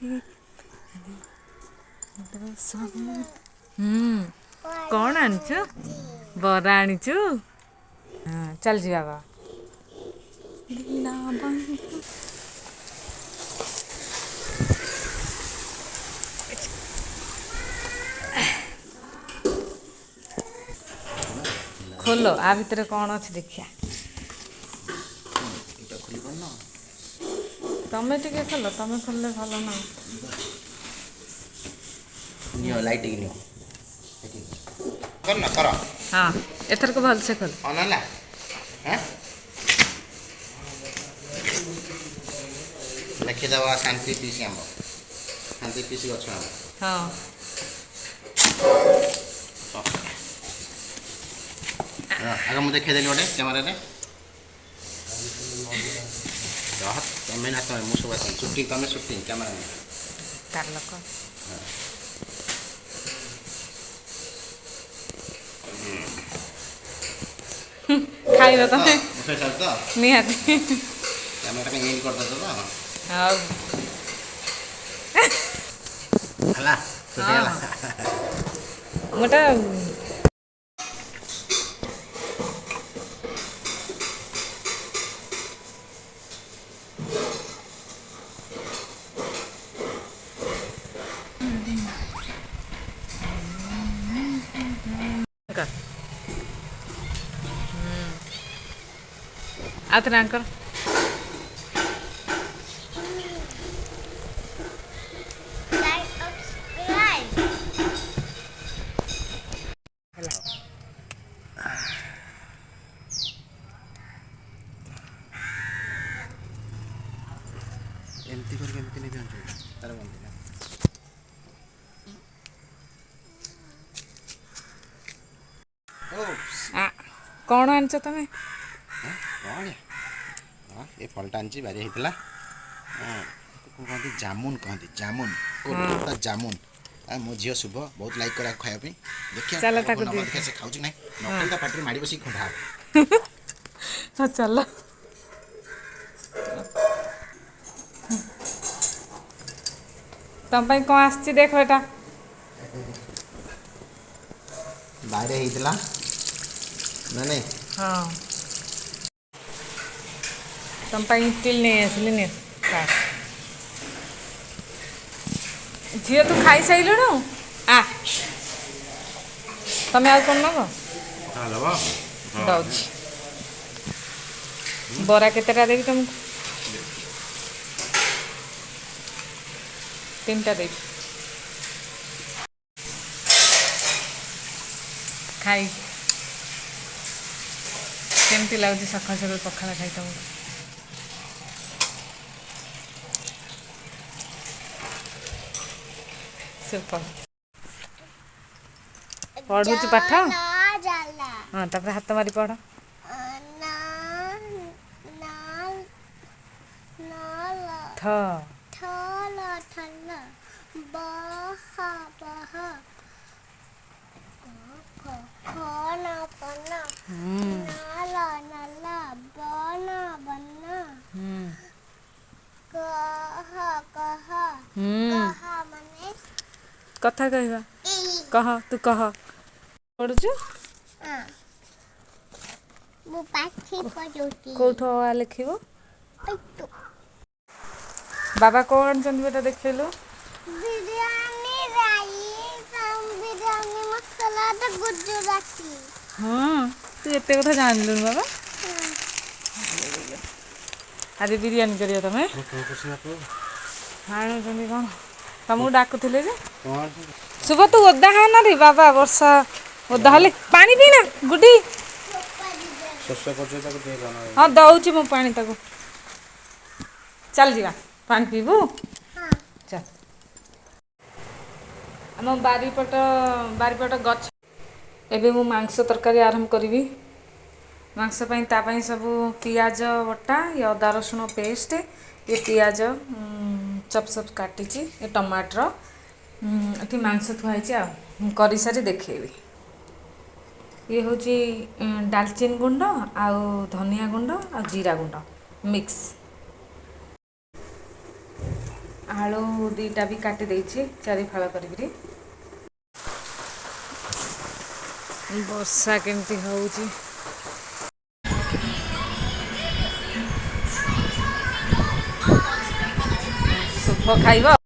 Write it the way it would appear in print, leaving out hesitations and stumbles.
ହୁଁ, କ'ଣ ଆଣିଛୁ? ବରା ଆଣିଛୁ? ହଁ, ଚାଲ ଯିବା ବାବା। ଖୋଲ, ଆ ଭିତରେ କ'ଣ ଅଛି ଦେଖିବା। ଏଇଟା ଖୋଲି ପାରୁନ? ତମେ ଟିକେ ଖୋଲ, ତମେ ଖୋଲିଲେ ଭଲ ନା। ନିଅ, ଲାଇଟ୍ ଟିକେ ନିଅ। କର ନା, କର। ହଁ, ଏଥରକ ଭଲସେ ଖୋଲ। ଅନ୍ ହେଲା। ହଁ, ଲେଖିଦେବା ଶାନ୍ତି ପିସି ଆମ୍ବ, ଶାନ୍ତି ପିସି ଗଛ ଆମ୍ବ। ହଁ, ଆଗ ମୁଁ ଦେଖେଇଦେଲି ଗୋଟେ କ୍ୟାମେରାରେ। ତମେ ନା, ତମେ, ମୁଁ ସବୁ ସୁଟିଂ, ତମେ ସୁଟିଂ କ୍ୟାମେରା। ତାର ଲୋକ ଖାଇବ ତମେ ତ ନିହାତି। କ୍ୟାମେରା କାଇଁ ଏମିତି କରିଦେଛ ତ? ହଉ। ହେଲା, ସୁଟିଂ ହେଲା। ମୁଁ ଏଟା କର। ଆଉ ଥରେ ଆଙ୍କର। Like, subscribe. ହେଲା। ଏମିତି କରିକି ଏମିତି ନେବି ଅଞ୍ଚଳ ତାର ବନ୍ଦ। ଆ, କ'ଣ ଆଣିଛ ତମେ? କ'ଣ? ହଁ, ଏ ଫଳଟା ଆଣିଛି, ବାରି ହେଇଥିଲା। ହଁ, କ'ଣ କହନ୍ତି? ଜାମୁନ କହନ୍ତି, ଜାମୁନ, କୋଲକାତା ଜାମୁନ। ଆଉ ମୋ ଝିଅ ଶୁଭ ବହୁତ ଲାଇକ୍ କରେ ଖାଇବା ପାଇଁ। ଦେଖିବା ଚାଲ, ତାକୁ ନବା। ଦିଅ। ଦେଖିବା ସେ ଖାଉଛି ନାହିଁ, ନ ଖାଇଲେ ତା ପାଟିରେ ମାଡ଼ି ବସିକି ଖୁଣ୍ଟା ହବ। ହଁ, ଚାଲ। ତମ ପାଇଁ କ'ଣ ଆସିଛି ଦେଖ ଏଟା। ବାଇରେ ହେଇଥିଲା ନା ନାଇଁ? ହଁ, ତମ ପାଇଁ ଇଟିଲି ନେଇ ଆସିଲି, ନିଅ ଖା। ଝିଅ, ତୁ ଖାଇସାରିଲୁଣୁ? ଆ, ତମେ ଆଉ କ'ଣ ନେବ? ଦବ। ଦଉଛି। ବରା କେତେଟା ଦେବି ତମକୁ? ତିନିଟା ଦେବି। ଖାଇ କେମିତି ଲାଗୁଛି ସକାଳୁ ସକାଳୁ ପଖାଳ ଖାଇ ତମକୁ? ସୁପର। ପଢୁଛୁ ପାଠ? ଜାଲା। ହଁ, ତାପରେ ହାତ ମାରି ପଢ। ନା ନା ନା। ଥ। ଥଲ, ଥଲ, ବହ, ବହ, ଖନ, ପନ, ନଲ, ନଲ, ବନ, ବନ, କହ, କହ। କହ ମାନେ? କଥା କହିବା। କହ, ତୁ କହ। ପଢୁଛୁ? ମୁଁ ପାଠି ପଢୁଛି। କୋଉଠୁ ଅ ଆ ଲେଖିବ? ବାବା କଣ ଆଣିଛନ୍ତି ବେଟା, ଦେଖେଇଲୁ। ବିରିୟାନୀ ରାଇସ୍, ବିରିୟାନୀ ମସଲା, ଗୁଜୁରାତି। ହଁ, ତୁ ଏତେ କଥା ଜାଣିଲୁଣି ବାବା। ଆଜି ବିରିୟାନୀ କରିବ ତମେ? ଆଣୁଛନ୍ତି କ'ଣ? ତମକୁ ଡାକୁଥିଲେ ଯେ। ଶୁଭ, ତୁ ଓଦା ହନା ରେ ବାବା, ବର୍ଷା ଓଦା ହେଲେ। ପାଣି ପିଇନା ଗୁଡି। ଶୋଷ କରୁଛି, ତାକୁ ଦିଏ। ହଁ, ଦଉଛି ମୁଁ ପାଣି ତାକୁ। ଚାଲ ଯିବା, ପାଣି ପିଇବୁ। ଚାଲ। ଆମ ବାରିପଟ ଗଛ। ଏବେ ମୁଁ ମାଂସ ତରକାରୀ ଆରମ୍ଭ କରିବି। ମାଂସ ପାଇଁ, ତା ପାଇଁ ସବୁ ପିଆଜ ବଟା, ଇଏ ଅଦା ରସୁଣ ପେଷ୍ଟ, ଇଏ ପିଆଜ ଚପ୍ ଚପ୍ କାଟିଛି, ଏ ଟମାଟର। ଏଠି ମାଂସ ଥୁଆ ହେଇଛି, ଆଉ ମୁଁ କରିସାରି ଦେଖେଇବି। ଇଏ ହେଉଛି ଡାଲଚିନି ଗୁଣ୍ଡ ଆଉ ଧନିଆ ଗୁଣ୍ଡ ଆଉ ଜିରା ଗୁଣ୍ଡ ମିକ୍ସ। ଆଳୁ 2ଟା ବି କାଟି ଦେଇଛି 4 ଫାଳ କରିକିରି। ବର୍ଷା କେମିତି ହେଉଛି। ଶୁଭ ଖାଇବ।